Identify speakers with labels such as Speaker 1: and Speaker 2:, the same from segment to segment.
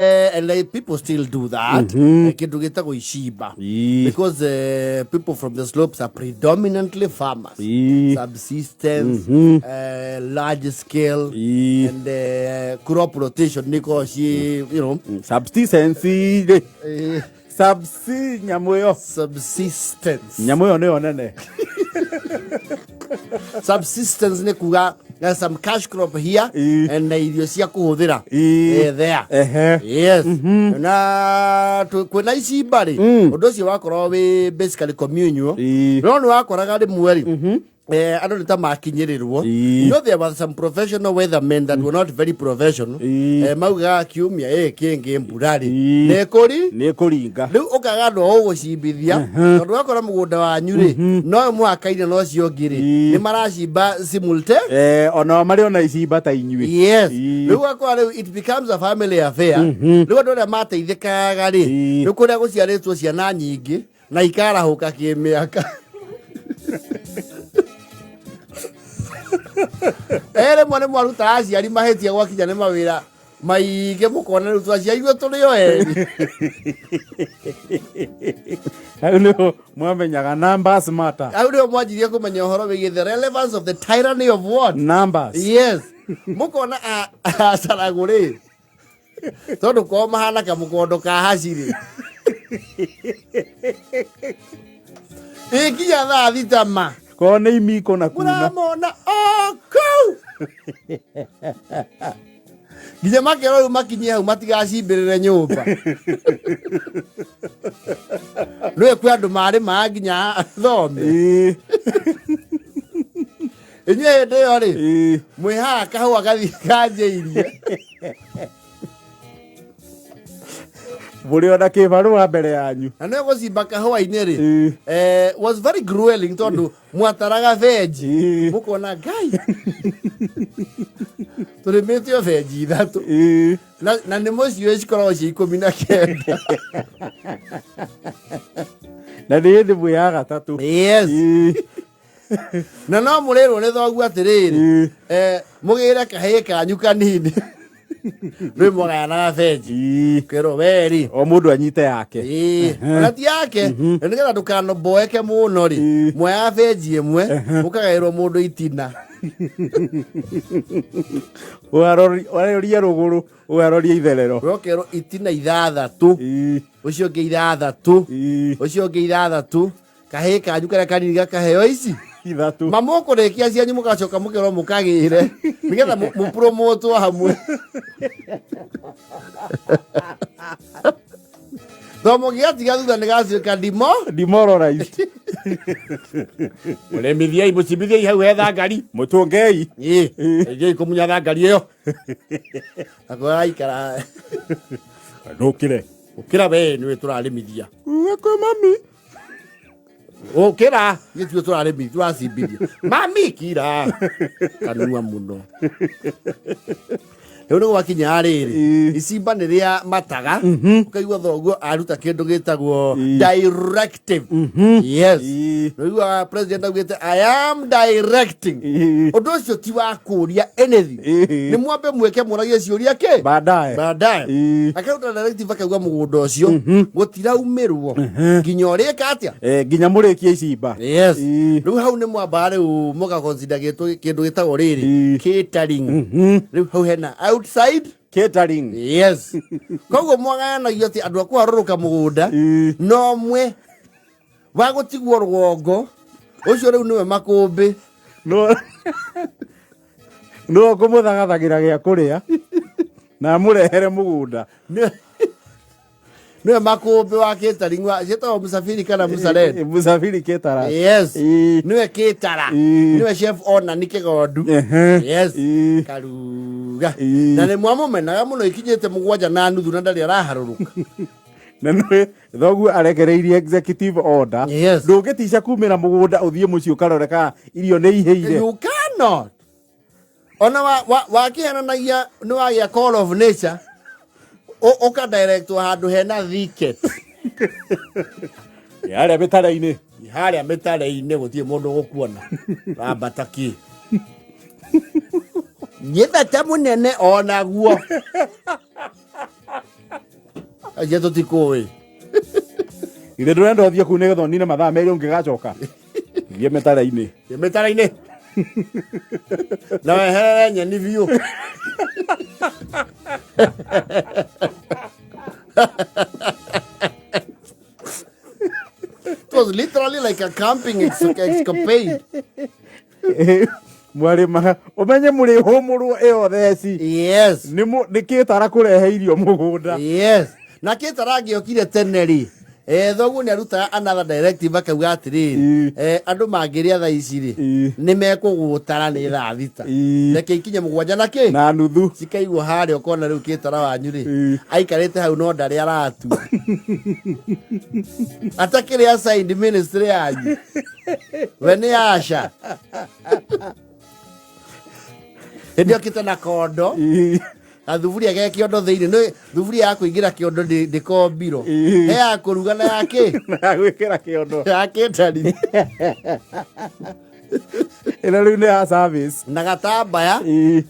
Speaker 1: And like, people still do that. Kindu gitagwo icimba. Because people from the slopes are predominantly farmers. Subsistence, large scale, and crop rotation niko ci,
Speaker 2: Subsistence rĩ subsi nyamũ ĩyo.
Speaker 1: Subsistence.
Speaker 2: Nyamũ ĩyo nĩyo nene.
Speaker 1: Subsistence nĩ kuga there's some cash crop here and na irio cia kũhũthĩra there. Yes, na kwĩna icimba rĩ, ũndũ ũcio wakorwo wĩ basically communal. No nĩ wakoraga rĩmwe rĩ, andũ nĩ ta makinyĩrĩrwo. There were some professional weathermen that were not very professional. Maugaga kiumia ĩ kĩngĩ mbura rĩ nĩ kũri
Speaker 2: nĩ kũringa.
Speaker 1: Rĩu ũkaga andũ a ũgũcimbithia, tondũ wakora mũgũnda wanyu rĩ no mũhakaine na ũcio ũngĩ rĩ, nĩ maracimba simulte.
Speaker 2: Onao marĩ ona icimba ta inyuĩ.
Speaker 1: Yes. Rĩu ũgakora rĩu it becomes a family affair. Rĩu andũ arĩa mateithĩkaga rĩ, nĩ kũrĩa gũciarĩtwo ciana nyingĩ na ikarahũka kĩmĩaka. Rĩmwe nĩ mwarutaga aciari mahĩtia gwakinya nĩ mawĩra maingĩ, mũkona rĩu twaciarirwo tũrĩ o erĩ.
Speaker 2: Hau nĩho mwamenyaga numbers matter.
Speaker 1: Hau nĩho mwanjirie kũmenya ũhoro wĩgiĩ the relevance of the tyranny of what?
Speaker 2: Numbers.
Speaker 1: Yes, mũkona acaragũ rĩ, tondũ kwao mahana kamũkondo ka hacirĩ ĩkinya thaa 6 ma.
Speaker 2: Korwo nĩ imiko na kuna.
Speaker 1: Mũramona o kũu nginya makerwo rĩu makinyie hau matigacimbĩrĩre nyũmba. Nĩwe kwĩ andũ marĩmaa nginya thome. Inyuĩ hĩndĩ ĩyo rĩ, mwĩhaga kahũa gathiĩ kanjĩirie.
Speaker 2: Mũrĩ ona kĩbarũa mbere yanyu.
Speaker 1: Na nĩwe gũcimba kahũa-inĩ rĩ, was very grueling tondũ mwataraga benji. Mũkona ngai tũrĩmĩte o benji 3, na nĩ mũciĩ cikoragwo ciĩ 19.
Speaker 2: Na nĩ hĩndĩ mwĩ ya gatatũ.
Speaker 1: Yes. Na no mũrĩrwo nĩ thoguo atĩrĩrĩ, mũgĩre kahĩĩ kanyu kanini. Rĩu mwagayanaga benji, kwĩrwo weri
Speaker 2: O mũndũ anyite yake.
Speaker 1: Ĩĩ, ona ti yake, na nĩgetha ndũkanoboeke mũno rĩ, mwoyaga benji ĩmwe mũkagaĩrwo mũndũ itina.
Speaker 2: Ũgarorie rũgũrũ, ũgarorie itherero.
Speaker 1: We ũkerwo itina 6, ũcio ũngĩ 6, ũcio ũngĩ 6, kahĩĩ kanyu karĩa kanini gakaheo ici
Speaker 2: 3.
Speaker 1: Ma mũkũrĩkia cianyu mũgacoka mũkerwo mũkagĩre nĩgetha mũpromotwo hamwe to mũgĩgatiga thutha nĩ gatuĩka ndimo.
Speaker 2: Demoralized.
Speaker 1: Mũrĩmithiei, mũcimbithiei hau he thangari.
Speaker 2: Mũtũngei.
Speaker 1: Ĩĩ, ĩngĩi kũmunya thangari ĩyo akoraikara.
Speaker 2: Ndũkĩre.
Speaker 1: Ũkĩra we, nĩwe tũrarĩmithia.
Speaker 2: Uga kwĩ mami.
Speaker 1: Ũkĩra, gĩtuo tũrarĩmithia, tũracimbithia. Mami kira kanua mũno. Rĩu nĩ gwakinya rĩrĩ, icimba nĩ rĩa mataga, ũkaigua thoguo aruta kĩndũ gĩtagwo directive. Yes. Ũiguaga president augĩte, "I am directing." Ũndũ ũcio ti wa kũũria anything. Nĩ mwambe mwĩke mũragie ciũria kĩ
Speaker 2: baadaye.
Speaker 1: Baadaye. Akaruta directive akauga mũgũnda ũcio gũtiraumĩrwo nginya ũrĩka atĩa?
Speaker 2: Nginya mũrĩkie icimba.
Speaker 1: Yes. Rĩu hau nĩ mwambaga rĩu mũgaconsider kĩndũ gĩtagwo rĩrĩ, catering. Rĩu hau hena outside
Speaker 2: catering.
Speaker 1: Yes, koguo mwagayanagio atĩ andũ a kũharũrũka mũgũnda no mwe wa gũtigwo rũgongo ũcio rĩu nĩwe makũmbĩ.
Speaker 2: No no kũmũthagathagĩra gĩa kũrĩa na amũrehere mũgũnda.
Speaker 1: Nĩwe makũmbĩ wa catering wa ciĩtagwo Msafiri kana Msalend.
Speaker 2: Msafiri Caterers.
Speaker 1: Yes. Nĩwe caterer. Nĩwe chef ona nĩ kĩgondu. Yes. Karuga. Na nĩ mwamũmenaga mũno ikinyĩte 7:30 na ndarĩ araharũrũka.
Speaker 2: Na nĩ thoguo arekereirie executive order.
Speaker 1: Yes.
Speaker 2: Ndũngĩtica kumĩra mũgũnda ũthiĩ mũciĩ ũkarore kana irio nĩ ihĩire.
Speaker 1: You cannot. Ona wakĩhananagia nĩ wagĩa call of nature, ũkadirectwo handũ hena thicket.
Speaker 2: Harĩa mĩtare-inĩ.
Speaker 1: Harĩa mĩtare-inĩ gũtirĩ mũndũ gũkuona rambata kĩ nĩ bata mũnene onaguo. Acio tũtikũĩ.
Speaker 2: Ithe ndũrenda ũthiĩ kũu nĩgetha ũnine mathaa merĩ ũngĩgacoka. Thiĩ mĩtare-inĩ.
Speaker 1: Thiĩ mĩtare-inĩ. Na weherere nyeni biũ. It was literally like a camping escapade.
Speaker 2: Mwarĩmaga ũmenye mũrĩ hũmũrwo ĩyo theci.
Speaker 1: Yes.
Speaker 2: Nĩ nĩ kĩtara kũrehe irio mũgũnda.
Speaker 1: Yes. Na kĩtara angĩokire tene rĩ, thoguo nĩ arutaga another directive akauga atĩrĩrĩ, andũ mangĩrĩa thaa ici rĩ, nĩ mekũgũtara nĩ thaa 6. Reke ikinye 7 na kĩ?
Speaker 2: Na nuthu.
Speaker 1: Cikaigwo harĩa ũkona rĩu kĩtara wanyu rĩ, aikarĩte hau no ndarĩ aratua. Atakĩrĩ assigned ministry yanyu. We nĩ aca. Hĩndĩ okĩte na kondo. Na thuburia ge kĩondo thĩinĩ nĩ thuburia ya kũingĩra kĩondo ndĩkombirwo. He ya kũruga na ya kĩ?
Speaker 2: Na ya gwĩkĩra kĩondo.
Speaker 1: Ya kĩtari.
Speaker 2: Ĩno rĩu nĩ ya service.
Speaker 1: Na gatambaya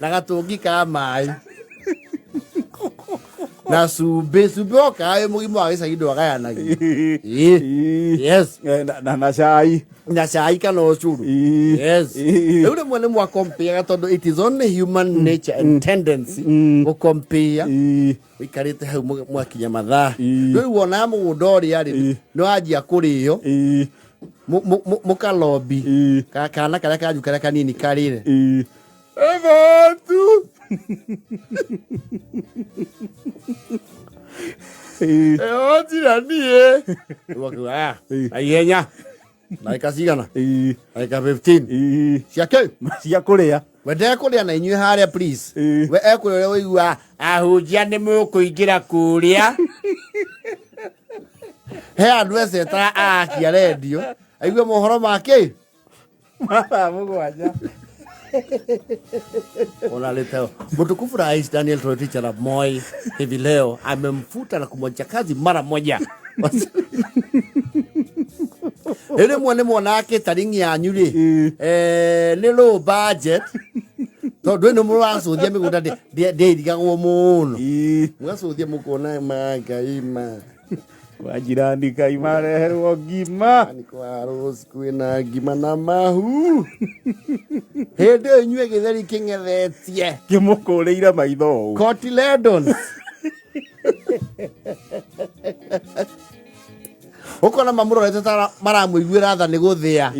Speaker 1: na gatũngi ka maĩ na cumbĩ. Cumbĩ woka wĩ mũgima wa gĩcagi ndwagayanagio. Yes.
Speaker 2: Na cai.
Speaker 1: Na cai kana ũcũrũ. Yes. Rĩu rĩmwe nĩ mwakompeaga tondũ it is only human nature and tendency gũkompea. Ũikarĩte hau mwakinya mathaa. Rĩu wonaga mũgũnda ũrĩa rĩ, nĩ wanjia kũrĩo. Mũkalombi. Kana karĩa kanyu karĩa kanini karĩre. Ebatu. Ĩhotira niĩ. Ũgakiuga, "Aya, na ihenya. Ndagĩka cigana? Ndagĩka 15. Cia kĩ?
Speaker 2: Cia kũrĩa.
Speaker 1: We ndekũrĩa na inyuĩ harĩa please. We ekũrĩa ũrĩa ũigua ahunjia nĩ mũkũingĩra kũrĩa. He andũ ecetaga aakia rendio aigue mohoro ma kĩ?
Speaker 2: Mathaa 7.
Speaker 1: Unaleta mtukufu Rais Daniel Toroitich arap Moi hivi leo amemfuta na kumwacha kazi mara moja. Rĩmwe nĩ mwonaga catering yanyu rĩ, nĩ low budget tondũ ĩno mũracũthia mĩgũnda ndĩrigagwo mũno. Mũgacũthia mũkona mangai ma.
Speaker 2: Kwa jirani kai mareherwo ngima.
Speaker 1: Ni kwa Rose kwĩna ngima na mahu. Hĩndĩ ĩyo inyuĩ gĩtheri kĩng'ethetie.
Speaker 2: Kĩmũkũrĩire maitho ũũ.
Speaker 1: Cotyledons. Ũkona mamũrorete ta maramũiguĩra tha nĩ gũthĩa.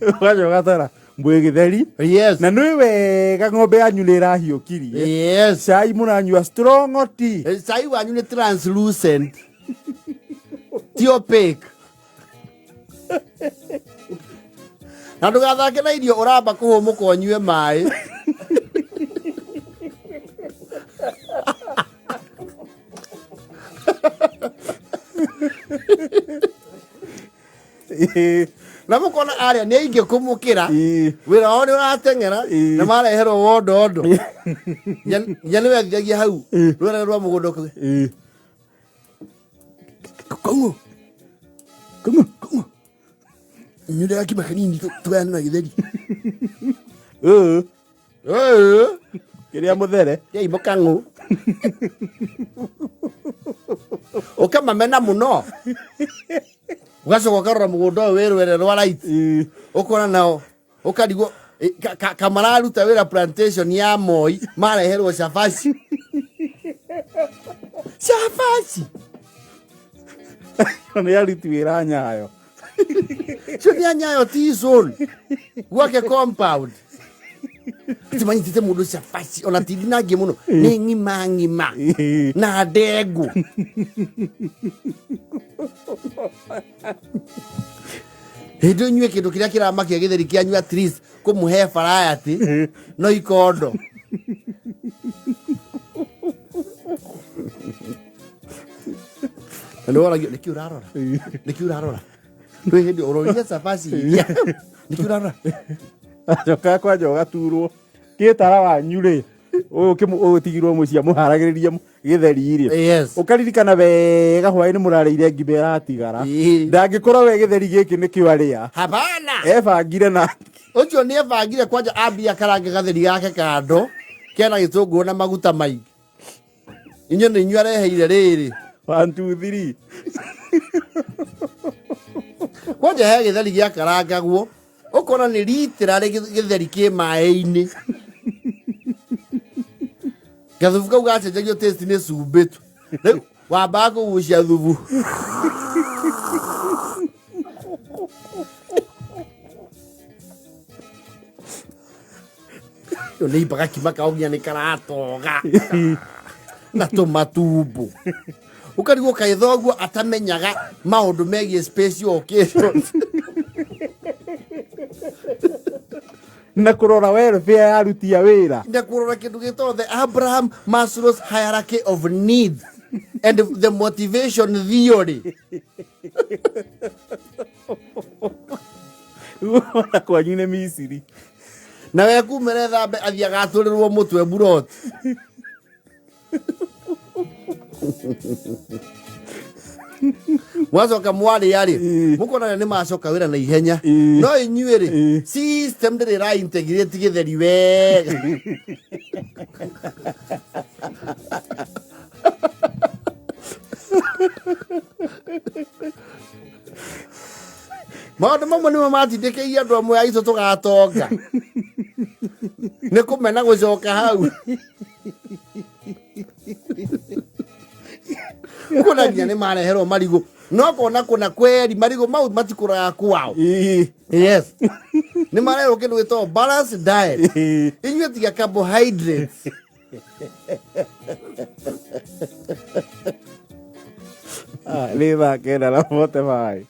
Speaker 2: Ũgacoka gatara mwĩ gĩtheri.
Speaker 1: Yes.
Speaker 2: Na nĩ wega ng'ombe yanyu nĩ ĩrahiũkirie.
Speaker 1: Yes.
Speaker 2: Cai mũranyua strong tea.
Speaker 1: Cai wanyu nĩ translucent. Ti opaque. Na ndũgathake na irio ũramba kũhũmũka ũnyue maĩ. Na mũkona arĩa nĩ aingĩ kũmũkĩra. Wĩra wao nĩ ũrateng'era na mareherwo wondondo. Nya nĩ wetithagia hau rwere rwa mũgũnda ũkauga, Kong'o. Kong'o, kong'o. Inyuĩ ndĩrakima kanini tũgayane na gĩtheri.
Speaker 2: Kĩrĩa mũthere.
Speaker 1: Kĩai mũkang'ũ. Ũkamamena mũno. Ũgacoka ũkarora mũgũnda ũyũ wĩ rwere rwa right. Ũkona nao ũkarigwo kamararuta wĩra plantation ya Moi mareherwo cabaci. Cabaci.
Speaker 2: Nĩ aruti wĩra Nyayo.
Speaker 1: Cio nĩ a Nyayo T zone. Gwake compound. Atĩ manyitĩte mũndũ cabaci ona ti ndinangie mũno nĩ ng'ima ng'ima na ndengũ. Hĩndĩ ĩyo inyuĩ kĩndũ kĩrĩa kĩramakia gĩtheri kĩanyu at least kũmũhe variety no ikondo. Na nĩ woragio nĩkĩ ũrarora? Nĩkĩ ũrarora? Ndũĩ hĩndĩ ũrorire cabaci iria. Nĩkĩ ũrarora?
Speaker 2: Acoka kwanja ũgaturwo. Kĩtara wanyu rĩ, ũyũ ũtigirwo mũciĩ amũharagĩrĩria gĩtheri rĩ.
Speaker 1: Yes.
Speaker 2: Ũkaririkana wega hwaĩ-inĩ mũrarĩire ngima ĩratigara. Ndangĩkorwo we gĩtheri gĩkĩ nĩkĩo arĩa.
Speaker 1: Hapana.
Speaker 2: Ebangire na
Speaker 1: Ũcio nĩ ebangire kwanja ambia akarange gatheri gake kando kena gĩtũngũrũ na maguta maingĩ. Inyuĩ nĩ inyuĩ areheire rĩrĩ.
Speaker 2: 1 2 3.
Speaker 1: Kwanja he gĩtheri gĩakarangagwo ũkona nĩ literally gĩtheri kĩ maĩ-inĩ. Gathubu kau gacenjagio taste nĩ cumbĩ tu. Rĩu wambaga kũgucia thubu. Ĩyo nĩ imba gakima kao nginya nĩ karatoga na tũmatumbo. Ũkarigwo kaĩ thoguo atamenyaga maũndũ megiĩ special occasions.
Speaker 2: Na kũrora welfare ya aruti a wĩra.
Speaker 1: Na kũrora kĩndũ gĩtagwo the Abraham Maslow's hierarchy of needs and the motivation theory.
Speaker 2: Ona kwanyu nĩ Misiri.
Speaker 1: Na we kumĩra thambe athiĩ agatũrĩrwo mũtwe buroti. Mwacoka mwarĩa rĩ, mũkona nĩ macoka wĩra na ihenya. No inyuĩ rĩ, system ndĩrĩ ĩra integrate gĩtheri wega. Maũndũ mamwe nĩmo matindĩkĩirie andũ amwe aitũ tũgatonga nĩ kũmena gũcoka hau. Kuona nginya nĩ mareherwo marigũ, no kona kũna kweri marigũ mau matikũraga kwao. Yes, nĩ mareherwo kĩndũ gĩtagwo balanced diet. Inyuĩ tiga carbohydrates.
Speaker 2: Ah, nĩ thaa 9:45.